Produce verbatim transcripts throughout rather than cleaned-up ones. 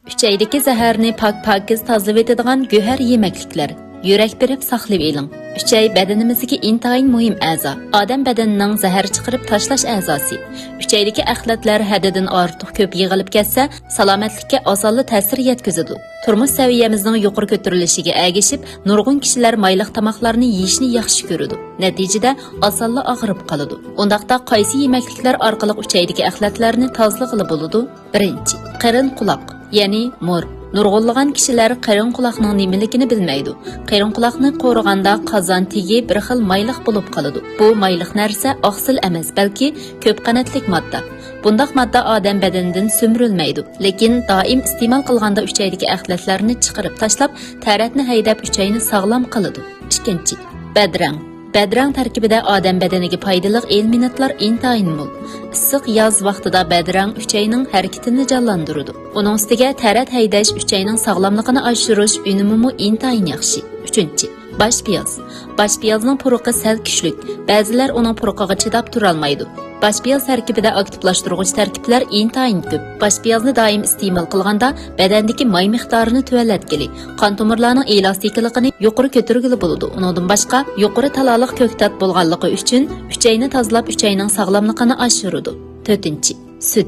ئۈچەيدىكى زەھەرنى پاك-پاكىز تازىلىۋېتىدىغان گۆھەر يېمەكلىكلەر. يۈرەك بېرىپ ساقلىۋېلىڭ. ئۈچەي بەدىنىمىزدىكى ئىنتايىن مۇھىم ئەزا. ئادەم بەدىنىنىڭ زەھەر چىقىرىپ تاشلاش ئەزاسى. ئۈچەيدىكى ئەخلەتلەر ھەددىدىن ئارتۇق كۆپ يىغىلىپ كەتسە، سالامەتلىككە ئاسانلا تەسىر يەتكۈزىدۇ. تۇرمۇش سەۋىيەمىزنىڭ يۇقىرى كۆتۈرۈلۈشىگە ئەگىشىپ، نۇرغۇن كىشىلەر مايلىق تاماقلارنى يېيىشنى ياخشى كۆرىدۇ. نەتىجىدە، ئاسانلا ئاغرىپ قالىدۇ. ئۇنداقتا قايسى يېمەكلىكلەر ئارقىلىق ئۈچەيدىكى ئەخلەتلەرنى تازىلىغىلى بولىدۇ؟ بىرىنچى، قېرىن قۇلاق، يەنى مور. نۇرغۇنلىغان كىشىلەر قېرىن قۇلاقنىڭ نېمىلىكىنى بىلمەيدۇ. قېرىن قۇلاقنى قورۇغاندا قازان تېگى بىر خىل مايلىق بولۇپ قالىدۇ. بۇ مايلىق نەرسە ئاقسىل ئەمەس، بەلكى كۆپ قەنتلىك ماددا. بۇنداق ماددا ئادەم بەدىنىدىن سۈمۈرۈلمەيدۇ، لېكىن دائىم ئىستېمال قىلغاندا ئۈچەيدىكى ئەخلەتلەرنى چىقىرىپ تاشلاپ، تەرەتنى ھەيدەپ ئۈچەينى ساغلام قىلىدۇ. ئىككىنچى، بەدرەڭ. بەدرەڭ تەركىبىدە ئادەم بەدىنىگە پايدىلىق ئېلېمېنتلار ئىنتايىن مول. ئىسسىق ياز ۋاقتىدا بەدرەڭ ئۈچەينىڭ ھەرىكىتىنى جانلاندۇرىدۇ. ئۇنىڭ ئۈستىگە تەرەت ھەيدەش، ئۈچەينىڭ ساغلاملىقىنى ئاشۇرۇش ئۈنۈمىمۇ ئىنتايىن ياخشى. ئۈچىنچى، باش پىياز. باش پىيازنىڭ پۇرىقى سەل كۈچلۈك. بەزىلەر ئۇنىڭ پۇرىقىغا چىداپ تۇرالمايدۇ. باش پىياز تەركىبىدە ئاكتىپلاشتۇرغۇچ تەركىبلەر ئىنتايىن كۆپ. باش پىيازنى دائىم ئىستېمال قىلغاندا، بەدەندىكى ماي مىقدارىنى تۆۋەنلەتكىلى، قان تومۇرلارنىڭ ئېلاستىكىلىقىنى يۇقىرى كۆتۈرگىلى بولىدۇ. ئۇنىڭدىن باشقا، يۇقىرى تالالىق كۆكتات بولغانلىقى ئۈچۈن، ئۈچەينى تازىلاپ، ئۈچەينىڭ ساغلاملىقىنى ئاشۇرىدۇ. تۆتىنچى، سۈت.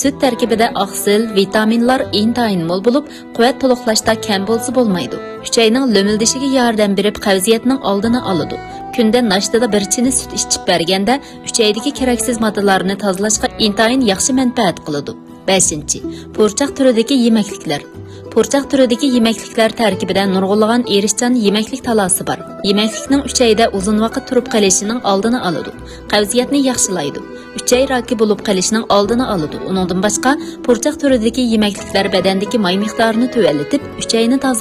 سۈت تەركىبىدە ئاقسىل، ۋىتامىنلار ئىنتايىن مول بولۇپ، قۇۋۋەت تولۇقلاشتا كەم بولسا بولمايدۇ. ئۈچەينىڭ لۆمۈلدىشىگە ياردەم بېرىپ، قەۋزىيەتنىڭ ئالدىنى ئالىدۇ. كۈندە ناشتىدا بىر چىنە سۈت ئىچىپ بەرگەندە، ئۈچەيدىكى كېرەكسىز ماددىلارنى تازىلاشقا ئىنتايىن ياخشى مەنپەئەت قىلىدۇ. بەشىنچى، پۇرچاق تۈرىدىكى يېمەكلىكلەر. پۇرچاق تۈرىدىكى يېمەكلىكلەر تەركىبىدە نۇرغۇنلىغان ئېرىشچان يېمەكلىك تالاسى بار. يېمەكلىكنىڭ ئۈچەيدە ئۇزۇن ۋاقىت تۇرۇپ قېلىشىنىڭ ئالدىنى ئالىدۇ. قەۋزىيەتنى ياخشىلايدۇ. ئۈچەي راكى بولۇپ قېلىشنىڭ ئالدىنى ئالىدۇ. ئۇنىڭدىن باشقا، پۇرچاق تۈرىدىكى يېمەكلىكلەر بەدەندىكى ماي مىقدارىنى تۆۋەنلىتىپ، ئۈچەينى تازىلايدۇ.